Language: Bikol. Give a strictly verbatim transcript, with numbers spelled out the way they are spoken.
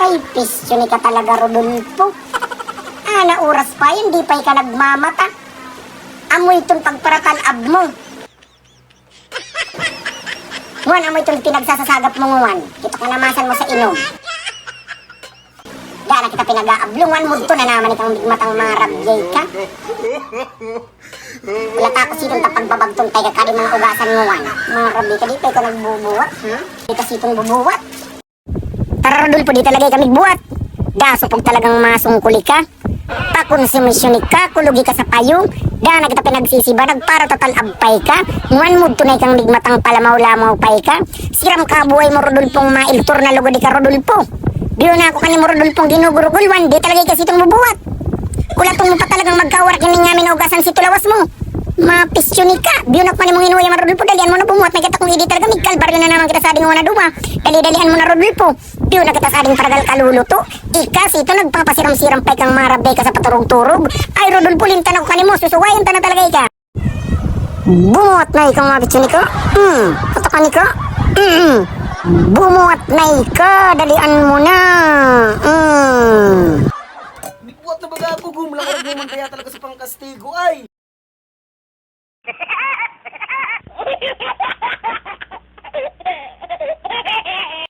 Ay, pisyo ni ka talaga, Rodolfo. Ana oras pa, hindi pa ka nagmamata. Amoy itong pagparatalab mo. Nguan, amoy itong pinagsasasagap mo nguan. Kita ko namasan mo sa inom. Dara kita pinag-aablungan mo dito na naman ikang migmatang marabyay ka. Wala ta ako sitong tapagbabagtong tayo kakadi mga ugasan nguan. Marabyay ka, di pa ikaw nagbubuhat, ha? Di ka sitong bubuhat. Tara, Rodolfo, di talaga kami buhat. Dasopog talagang masungkuli ka. Pakon si misyon ni ka, kulugi ka sa payo. Dana kita pinagsisiba, nagpara total abpay ka. Nguan mo tunay kang migmatang palamaw-lamaw pay ka. Siram ka buhay mo, Rodolfong mailtor na lugod ka, Rodolfo. Biyo na ako kanimo, Rodolfong ginugurugulwan, di talaga ka sitong bubuhat. Kulatong mo pa talagang magkawar kini nga minugasan si tulawas mo. Mapisyon ni ka. Biyo na ako kanimo nginuya, Rodolfo, dalian mo na bumuhat na kita kung idi talaga, migkalbaryo na naman kita sa ading na duwa. Dali-dalian mo na, Rodolfo. Biyo na kita sa ading paragal kaluluto. Ika, sito nagpapasiram-siram pa ikang marabay ka sa paturog-turog. Ay, Rodolfo, lintan ako kanimo, susuwayan ta na talaga ika. Bumuhat na ikaw, mga bitsiniko. Hmm, patakan ikaw. Hmm, bumuhat na ikaw, dalian mo na. Hmm. Buhat na baga ako, gumulak na gumantaya talaga sa pangkastigo, ay.